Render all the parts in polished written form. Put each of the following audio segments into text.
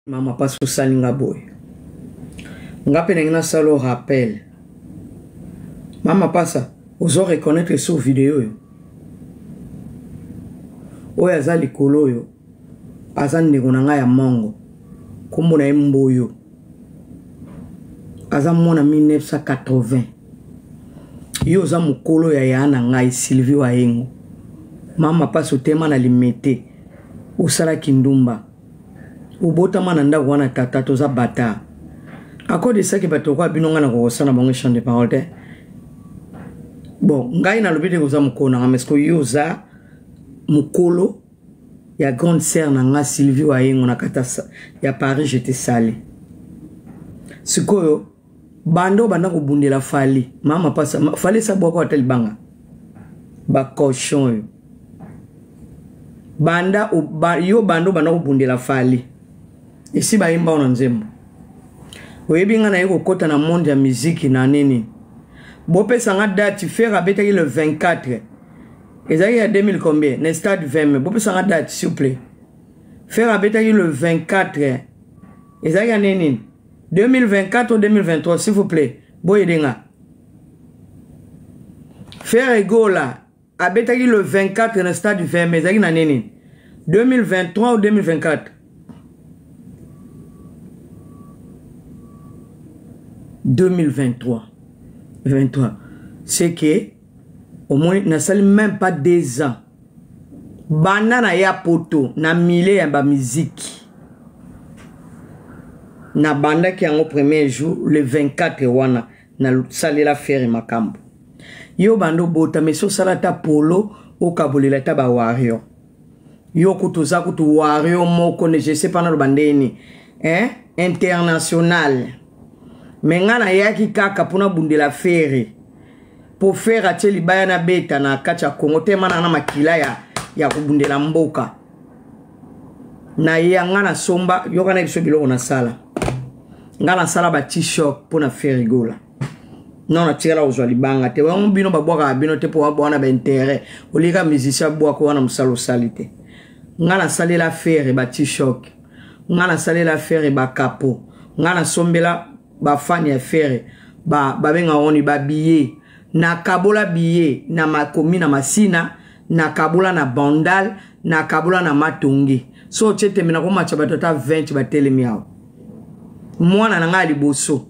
Mama pasi osali nga boye. Nga pe nangi nasala o rappel. Mama pasa ozo reconnaître sur video oyo. Oyo aza likolo oyo aza ndeko na ngai ya mongo. Kombo na ye Mboyo. Aza mwana 1980. Yo oza mokolo ya ya na ngai Sylvie Wayengo. Mama pasi otema na limete. Osala kindumba. Obotama na ndako wana tata toza bata. Akode esaki bato lokola bino ngai nakokosana bango echange de parole te. Bon, ngai nalobi te koza mokolo na ngai, mais yo oza mokolo ya grande sœur na ngai Sylvie Wayengo na kata ya Paris, je te sali. Sikoyo banda obanda kobundela Fally, mama pasa Fally esabwaka ata libanga ba cochon oyo banda ba, yo banda obanda kobundela Fally esi bayemba wana nzembo oyebi ngai naye kokɔta na monde ya miziki na nini bopesa nga date Ferre abetaki le 24 ezalaki ya 2000 combien na stade 20 mai bopesa nga date s'il vous plaît Ferre abetaki le 24 ezalaki ya nini 2024 ou 2023 s'il vous plaît boyede nga Ferre Gola abetaki le 24 na stade 20 mai ezalaki na nini 2023 ou 2024 2023 23 c'est que au moins nasali même pas 2 ans banda na ya poto na mile ya bamiziki nabandaki yango premier jour le 24 wana nasalela Ferre makambo yo banda obotama esi osala ata polo okabolela ata bawario yo kutu oza kutu wario moko ne je sais pas naloba ndeni hein? International. Me ngai nayaki kaka mpona bundela Ferre mpo Ferre atie libaya na beta na kati ya Kongo te mana na makila ya kobundela mboka na ya nga nasomba. Yoka na biso biloko nasala, nga nasala ba t-shirt mpo na Ferre Gola. Non, natikala kozwa libanga te. Wango bino babwakaka bino te mpo wana baintérêt olika musicien abwaka wana mosala osali te. Nga nasalela Ferre ba t-shirt, nga nasalela Ferre bakapo, nga nasombela bafani ya Ferre babengaka woni babillet, nakabola billet na makomi na Masina, nakabola na Bandal, nakabola na Matonge. So otie tembe, nakomatisa bato ata 20 batelemi awa. Mwana na ngai ya liboso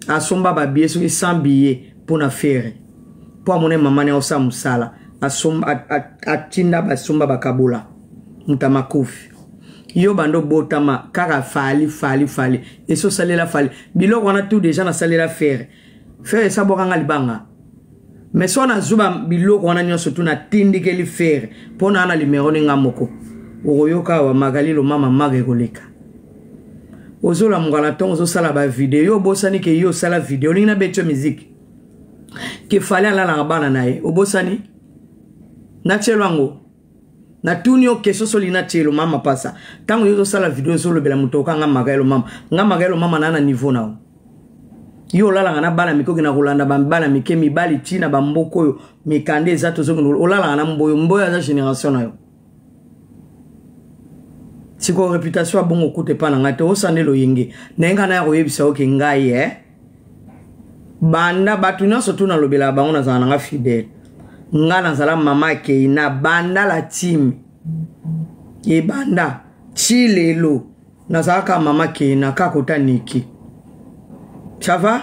asomba babillet soki 100 billet mpo na Ferre, mpo amona mama ne aosala mosala, atinda basomba bakabola. Moto ya makofi yo bando obotama kaka Fally, Fally, Fally. Esi osalela Fally biloko wana tout déjà? Nasalela Ferre, Ferre esabwakanga libanga, mais so nazwa biloko wana nyonso tu natindikeli Ferre mpo na na limero ninga moko. Okoyoka awa Magali Lomama maga ekoleka. Ozolamuka na ntongo, ozosala bavideo, yo obosani ke yo osala video olingi nabeti yo miziki ke Fally alalaka bana na ye. Obosani natielo yango. Natuni yo question soli natielo. Mama pasa, ntango yo ozosala video ozolobela moto okanga Magaelo mama, nga Magaelo mama na niveau na yo. Yo olalaka na bana mike, okenda kolanda bana mike mibali ntina bamboka oyo mikanda eza, tozokende olalaka na Mboyo. Mboyo aza génération na yo. Sikoyo réputation ya bongo okuta epa na ngai te. Osande loyenge naye ngai naya koyebisa yo ke ngai banda bato nyonso tu nalobelaka bango, nazala na nga fidèle. Nga nazala mama akei na banda la team ebanda ti lelo, nazalaka mama keina kaka kota niki. Ça va?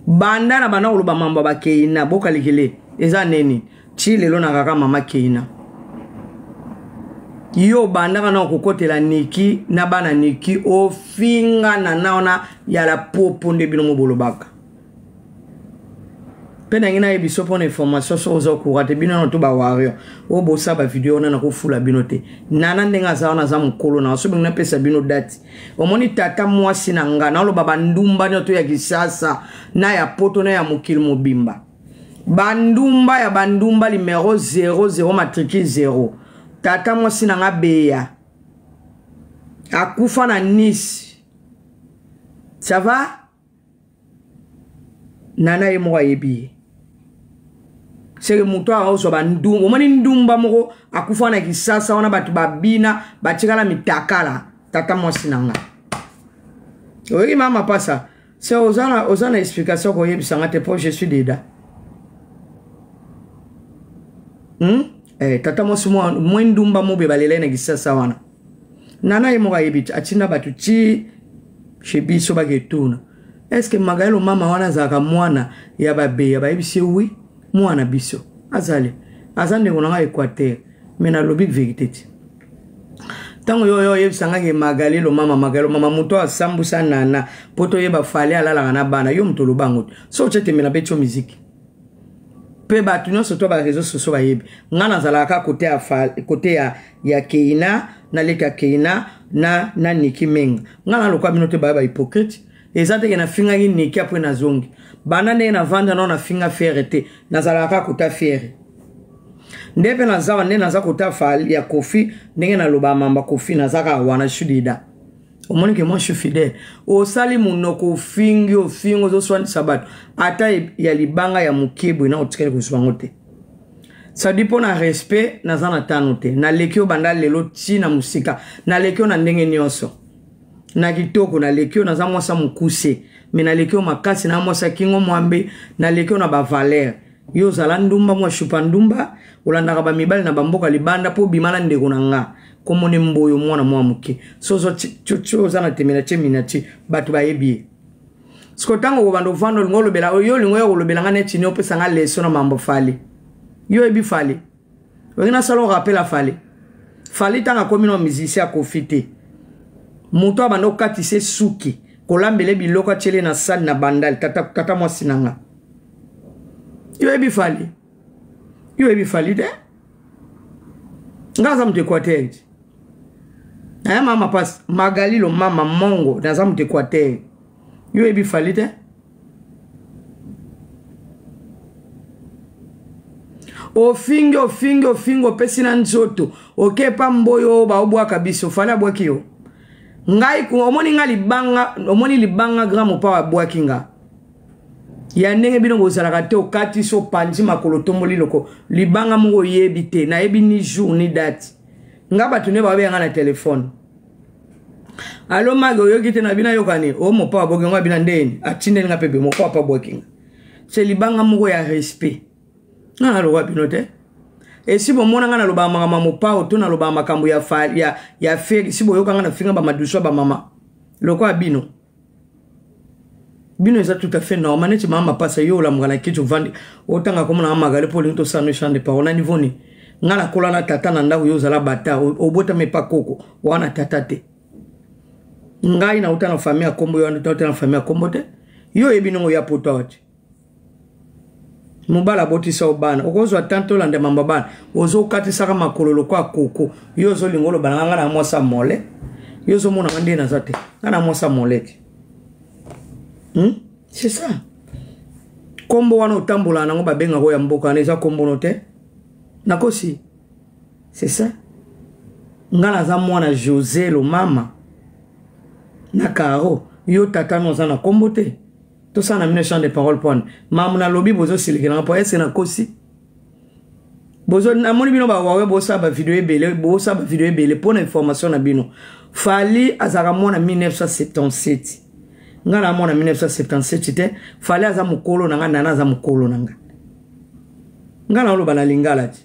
Banda na banda koloba mambo ya bakeina bokalikile eza nini, ti lelo na kaka mama keina. Yo obandaka na kokotela Niki na bana Niki, ofingana na wana ya la popo nde bino mo bolobaka mpe nangi nayebi so mpona information. So oza okura te, bino na to bawario oyo bosala bavideo wana, nakofula bino te. Nana ndenge aza wana, aza mokolo na so bengi napesa bino date. Omoni tata mwasi na nga, naoloba bandumba nyonso ya Kisasa na ya Poto na ya mokili mobimba, bandumba ya bandumba numero 00 matricule 0. Tata mwasi na nga beya akufa na Nice. Ça va? Nana ye moko ayebi ye seke moto akozwa bandumba. Omoni ndumba moko akufa na Kisasa wana, bato babina batikala mitakala. Tata mwasi na nga. Oyoki mama pasa? Se oza na oza na explication koyebisa nga te po je suis deda. Eh, tata mwasi mwa mwe ndumba mobe balela na kisasa wana. Nana ye moko ayebi atinda bato ti chez biso baketuna. Est-ce que Magaelo mama wana azalaka mwana ya babeya bayebisi ye oui mwana biso azali aza ndeko na nga Équateur mais nalobi verité ti. Ntango yo oyo oyebisa nga ke Magali lomama Magali lomama moto asambusa nana mpo toyeba fale alalaka na bana yo moto oloba yango te so otye tembe na beti yo miziki mpe bato nyonso to ba réseaux sociaux bayebi nga nazalaka kote ya kote ya Keina na leki ya Keina na Niki Menga nga naloka bino te baya ba hypocrite eza teke nafingaki Niki apres nazongi banda ndenge navanda nao nafinga fiere te nazalaka kota fiere nde mpe naza wa nde naza kota fali ya Kofi ndenge naloba mamba Kofi naza kaka wana je suis dida omoni ke moi je suis fidèle osali monoko ofingi ofingi ozoswanisa bato ata ya libanga ya moke boye na otikali kozwa yango te sadi mpo na respect naza na tano te naleki yo banda lelo ti na mosika naleki yo na ndenge nyonso na kitoko naleki yo naza mwasi ya mokuse me naleki yo makasi na mwasi ya kingo mwambe naleki yo na bavaleur yo ozala ndumba mwa shupa ndumba olandaka bamibali na bamboka libanda mpo obima na ndeko na nga komone mboyo mwana mwa moke so oza na temela tie minatie bato bayebi ye siko ntango okobanda ovanda olingo olobela yo olingo ya kolobela nga neti ni opesa nga leso na mambo fale yo oyebi fale olingi nasala orappel ya fale fale ntango akomi na musicien akofi te moto abanda okatisa suki kolambela biloko atiele na sani na bandal tata, tata mwasi na nga yo oyebi fali yo oyebi fali te nga aza moto équateur ti aya mama pasi magali lo mama mongo naza moto équateur yo oyebi fali te ofingi ofingi ofingi opesi na nzoto okepa mboyo baobwaka biso fali abwaki yo ngai omoni nga libanga omoni libanga grand mopao abwaki nga ya ndenge bino bozalaka te okatisi opanzi makolo otomboli loko libanga moko oyebi te nayebi ni jour ni date nga bato nde babeya nga na telefone alo mage oyoki te na bino ayokani o mopao aboki ngo abina ndeni atindeli nga pepe mopao apa abwaki nga se libanga moko ya respect nga naloba bino te esi bomona nga nalobaka makambo ya mopao to nalobaka makambo ya feri si boyoka nga nafinga bamadusu ya bamama lokola bino bino eza tout à fait normal neti mama mapasa yo olamuka na kiti ovandi otanga komona nga magali mpo olingi tosala no champ de parole na niveau nini nga nakola na tata na ndako yo ozala bata obotama epa koko wana tata te ngai nauta na famille ya kombo yo wana nauta na famille ya kombo te yo oyebi ndenge oya poto awa te mobali abotisa yo bana okozwa temps tolanda mambo bana ozokatisaka makolo lokola koko yo ozolinga oloba na nga na mwasi ya mole yo ozomona nga nde naza te nga na mwasi ya mole te C'est ça kombo wana otambolaka nango babengaka oyo ya mboka wana eza kombono te nakosi c'est ça nga naza mwana josé lomama na caro yo tata no oza na kombo te tosala na bino champ de parole pone mamu nalobi bozosilikela mpo ese nakosi bozo namoni bino bawawe bosala bavideo ebele bosala bavideo ebele mpo na information na bino fali azalaka mwana 1977 ngai na mwana 1977 te fali aza mokolo na ngai nana aza mokolo na ngai ngai naoloba na lingala ti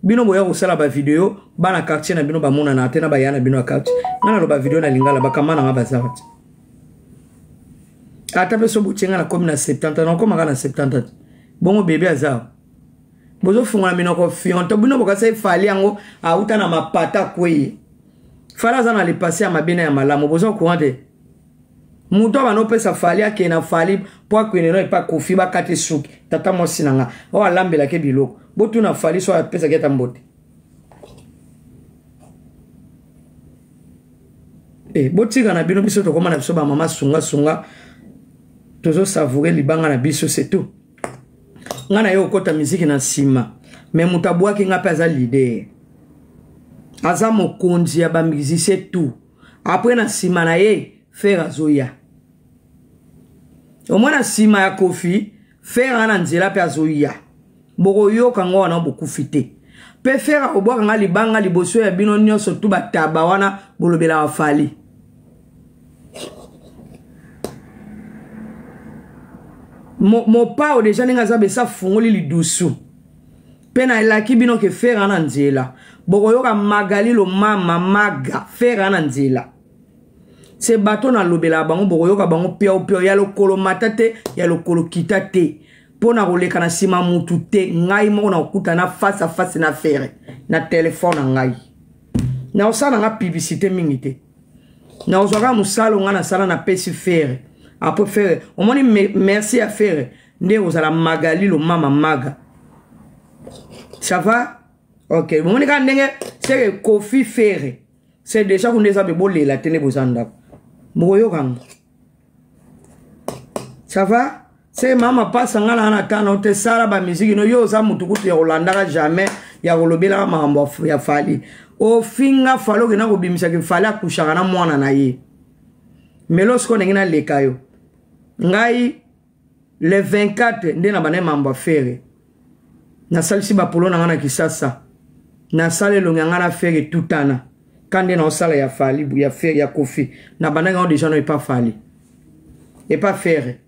bino boya kosala bavideo bana quartier na bino bamonana te na baya na bino ya quartier ngai naloba video na lingala bakama na ngai baza ti ata mpe so botie ngai nakomi na 70 nakomaka na 70 te bongo bebe aza bozofungola minoko fionto bino bokasa efali yango auta na mapata akweye fali aza na lepase ya mabe na ya malamu boza courant te moto abanda opesa fali akende na fali mpo akende no epa kofi bakati suki tata mwasi na nga oyo alambelaki biloko botuna fali so apesaki ata mbote e botika na bino biso tokoma na biso bamama sungasunga tozosavoure libanga na biso c'est tout ngai na ye okota miziki na nsima me moto abwaki ngai mpe aza leader aza mokonzi ya bamusicien tout apres na nsima na ye fere azoya omoi na nsima ya kofi fere ana nzela mpe azoya bokoyoka ngo wana bokufi te. Mpe Ferre akobwaka nga libanga liboso ya bino nyonso tu bataba wana bolobelaka Fally. Mopao deja ndenge aza besa afungoli lidusu mpe nalaki bino ke Ferre na nzela bokoyoka Magali Lomama Maga Ferre na nzela se bato nalobelaka bango bokoyoka bango piau piau ya lokolo mata te ya lokolo kita te mpo na koleka na nsima mutu te. Ngai moko nakokuta na face à face na Ferre na telefone na ngai. Nakosala na nga publicité mingi te, nakozwaka mosala ngai nasala, napesi Ferre. Après Ferre omoni merci ya Ferre nde kozala Magali Lomama Maga. Ça va? Ok, bomoni kaka ndenge seke Kofi Ferre, c'est déjà kuna eza be bolela te nde boza ndako bokoyoka ngo. Ça va? Se mama pasa nga na na tano te sala ba musique no yo oza mutu kutu ya kolandaka jamais ya kolobelaka makambo ya Fally. Ofinga Fally, okenda kobimisaka Fally akushaka na mwana na ye. Melo sikoyo ndenge naleka yo ngai le 24 nde na bana mambo ya Ferre, nasalisi bapolo na ngai na Kisasa, nasala elongi ya ngai na Ferre tutana ka nde naosala ya Fally ya Ferre ya Kofi na bandaki yango deja no epa Fally epa Ferre.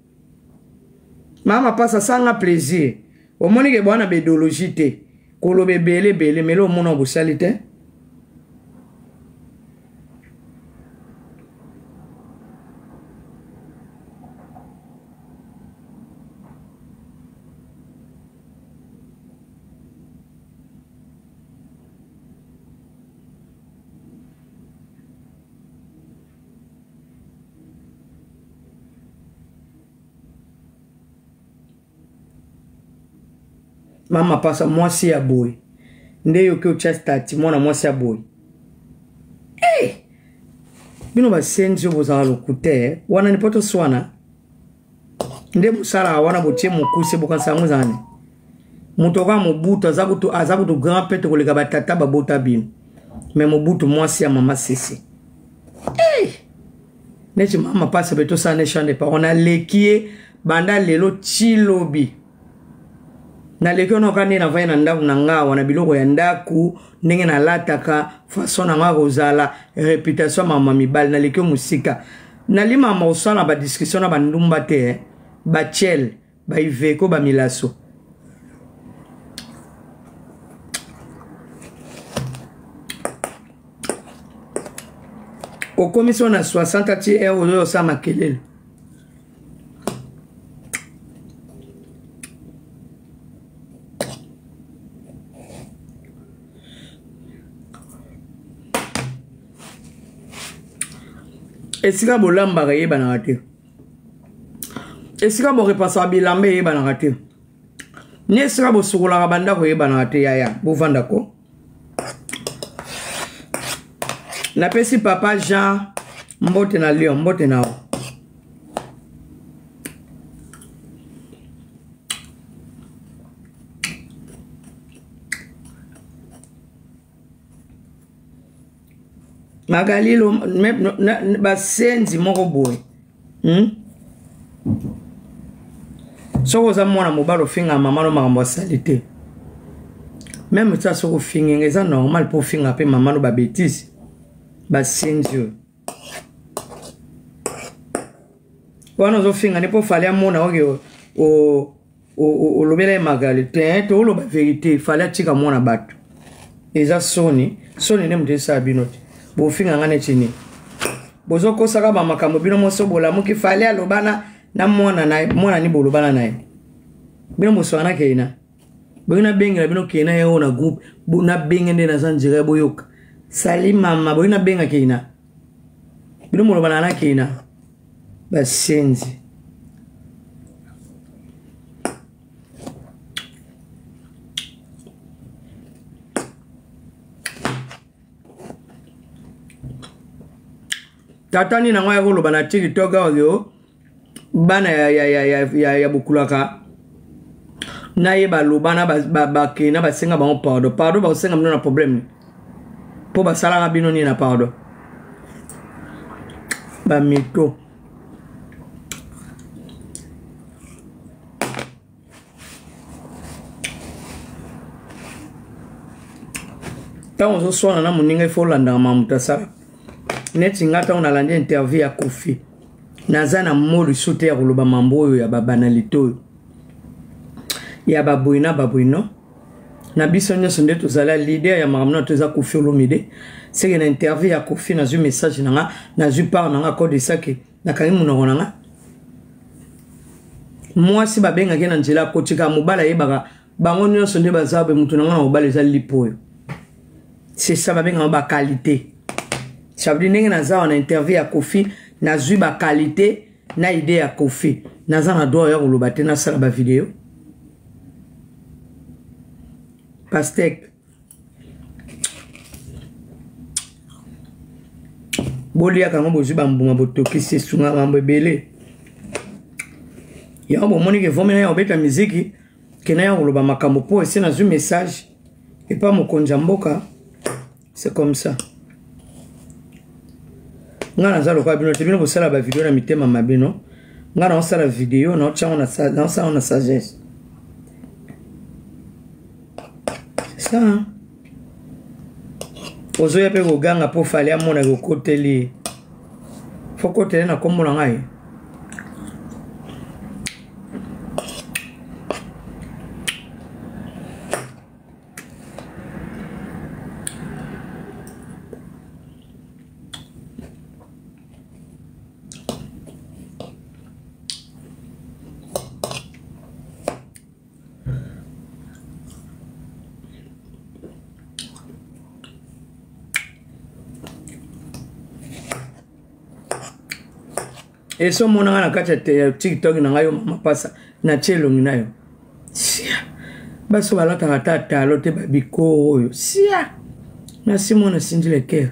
Mama pasa sanga plaisir, omoni ke bwana bedologie te koloba ebele ebele melo omona bosali te. Mama pasa mwasi ya boye nde yoki otya stati mwana mwasi ya boye. Hey! Bino basenzi oyo bozala lokuta wana ni po toswana nde bosalaka wana botie mokuse bokanisa yango ezala nini? Moto okoya Mobutu aza kutu grand pete koleka batata babota bino me Mobutu mwasi ya mama Sese. Hey! Neti mama pasa be tosala ne champ de parole naleki ye banda lelo ti lobi naleki wana oka nde navandi na ndako na nga awa na biloko ya ndako ndenge nalataka façon na nga kozala réputation ya mama mibali naleki yo mosika nalimama kosala badiscussion na bandumba te eh. Bachel baiveko bamilaso okomisi wana 60 ati heure oyo osala makelele. Esika bolambaka eyebanaka te, esika borepasaka bilamba eyebanaka te, ni esika bosukolaka bandako eyebanaka te. Yaya bovanda ko napesi papa Jean mbote na Lyon, mbote na yo. Magalilo basenzi moko boye, Soki oza mwana mobali ofinga mama no makambo asali te, meme tia soki ofingi nga eza normal mpo ofinga mpe mama no babetise basenzi oyo wana ozofinga nde mpo Fally amona oke olobela ye Magali te. Tooloba vérité, Fally atika mwana bato. Eza soni, soni nde moto esala bino te. Bofinga nga neti nini? Bozokosaka bamakambo bino moso bolamuki. Fally alobana na mwana na ye, mwana ni bolobana na ye. Bino boswana keina boki nabengela bino keina ye oyo na groupe nabenge nde naza nzela boyoka sali mama boki nabenga keina bino bolobana na keina basenzi. Tata nini yango ya koloba na TikTok oyo bana ya bokulaka na ye baloba na bakenda basenga bango pardon. Pardon bakosenga bino na problème mpo basalaka bino nini na pardon? Bamito Ntango ozoswana na moninga ifo olandaka ma moto asala. Neti nga ntango nalandi interview ya Koffi, naza na mot lisusu te ya koloba mambo oyo ya babanalite oyo ya baboye na baboye non. Na biso nyonso nde tozala leader ya makambo na to eza Koffi Olomide. Seke na interview ya Koffi nazwi message na nga, nazwi part na nga code esake nakangi monoko na nga. Mwasi babengaki na nzela akotika mobali ayebaka bango nyonso nde baza be moto na nga na mobali eza lipo oyo. C'est ça babengaka ba qualité. Ça veut dire ndenge naza wana interview ya Koffi nazwi ba qualité na idée ya Koffi. Naza na droit ya koloba te nasala ba video. Pastèque. Boliaka yango bozwi bambuma botokisi esunga mambo ebele. Yango bomoni ke vomi na ya kobeta miziki ke na ya koloba makambo mpo esi nazwi message epa mokonzi ya mboka. C'est comme ça. Nga naza lokola bino te, bino bosala ba video na mitema mabe no. Nga naosala video naotyango naosala na sagesse. C'est ça. Hein? Ozoya mpe koganga mpo Fally amona kokoteli. Fo kotele na kombo na ngai. Eso monanga na kati ya TikTok na ngai yo mama pasa na tie elongi na yo. Sia. Baso balataka ata talo te ba bikoro oyo. Sia. Merci mwana Cindy Le Cœur.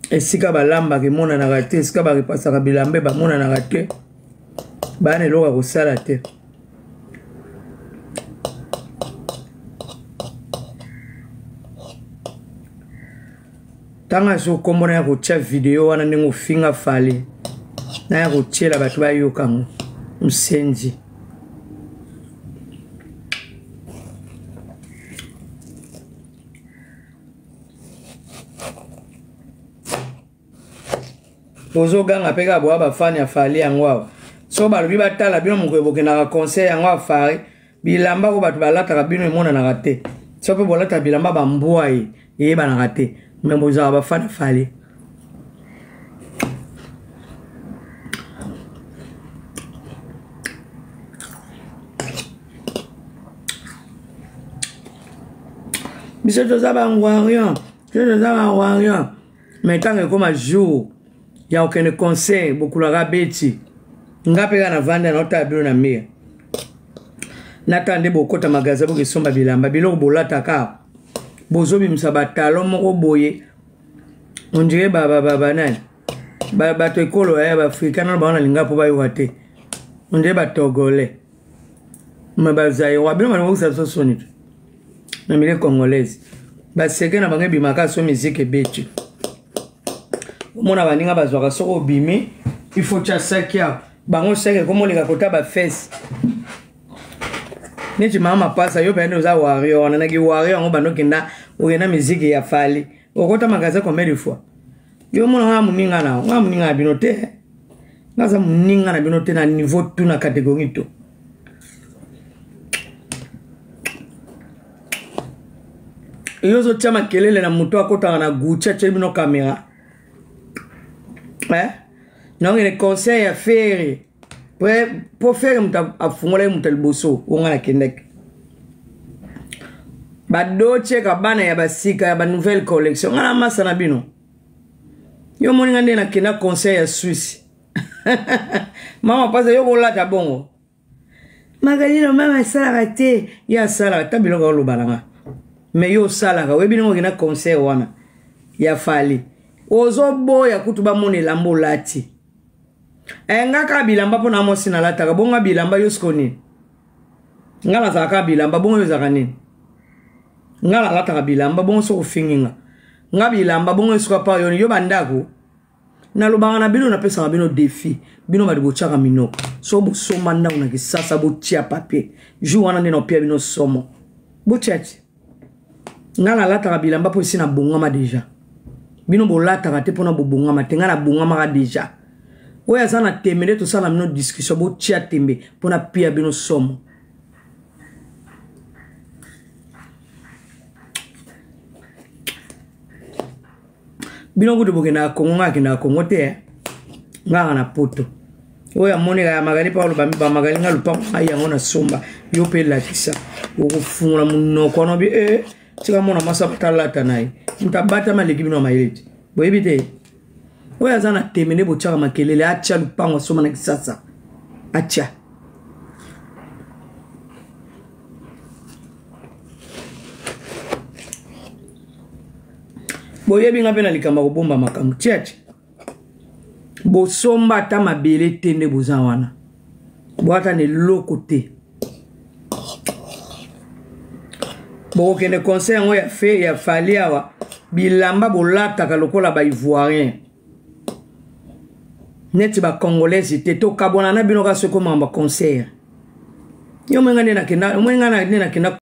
Esika balambaka emonanaka te, esika barepasaka bilamba bamonanaka te. Bana eloko ya kosala te. Tanga so kombo na ya kotia video wana ndenge ofinga Fally na ya kotiela bato bayoka yango mosenzi. Bozoganga mpe kaka boya bafani ya Fally yango awa. So balobi batala bino mokolo bokendaka concert yango ya Fally, bilamba oyo bato balataka bino emonanaka te. So mpe bolataka bilamba bambwa ye eyebanaka te, me bozalaka bafani ya Fally. Biso toza bangwarion, biso toza bangwarion. Mais ntango ekoma jour ya kokende concert bokulaka beti nga mpe kaka navanda naotala bino na mire natala nde bokota magasin bokesomba bilamba biloko bolataka bozobimisa batalon moko boye on dirait banani bato ekolo ya baafrika nano bango nalinga mpo bayoka te on dirait batogolais me bazaïrois bino balingokisa biso soni te na milieu congolaise baseke na bango ebimaka so musique ebeti omona baninga bazwaka soki obimi il faut tia saki awa bango saki ekomoleka kota bafese neti mama mapasa yo pene oza wario wana naki wario yango bando okenda okenda miziki ya Fally okota magasin combien de fois yo mona nga moninga na nga moninga na bino te nga aza moninga na bino te na niveau tout na catégorie to yo ozotia makelele na moto akotaka na Gucci atie bino kamera eh? naokende conseil ya Ferre po Ferre moto afungolaki moto ya liboso onga nakendaki badotieka bana ya basika ya banouvelle collection nga na masa na bino yo moninga nde nakenda conseil ya Suisse mama pasa yo kolata bongo Magalino mama asalaka te ye asalaka ta biloko oloba na nga me yo osalaka oyebi ndenge okenda concert wana ya Fally ozoboya kutu bamona elamba olati e, nga kaka bilamba mpo na mwasi nalataka bongo bilamba yo siko nini nga nazalaka bilamba bongo yo ozalaka nini nga nalataka bilamba bongo soki ofingi nga nga bilamba bongo esuka pa yo yo bandako nalobaka na bino napesaka bino défi bino bato botiaka minoko so bosomba ndako na kisasa botia papier jour wana nde naopia bino somo. Botia ti. Nga nalataka bilamba mpo esi nabongama deja. Bino bolataka te mpona bobongama te, nga nabongamaka deja. Oyo aza na tembe nde tosala na bino discussion, botia tembe mpona pia bino somo. Bino kutu bokendaka Kongo, nga akendaka Kongo te, eh. Nga na poto. Oyo amoneka ya Magali mpo aloba ba Magali nga lupango ngai yango na somba yo mpe lakisa okofungola monoko wana obi e tika mwana mwasi atalata na ye moto abatama aleki bino ya mayele te boyebi te oyo aza na tembe nde botyaka makelele atya lupango asomba na kisasa atya boyebi nga mpe na likambo ya kobomba makambo tiatia bosomba ata mabele te nde boza wana boata na eloko te bokokende conseil yango ya fe ya fali awa bilamba bolataka lokola ba ivoirien neti ba congolaise te tokabwana na bino kaka soki omamba concert yo moyenga nde nakenda moyenga nde nakenda.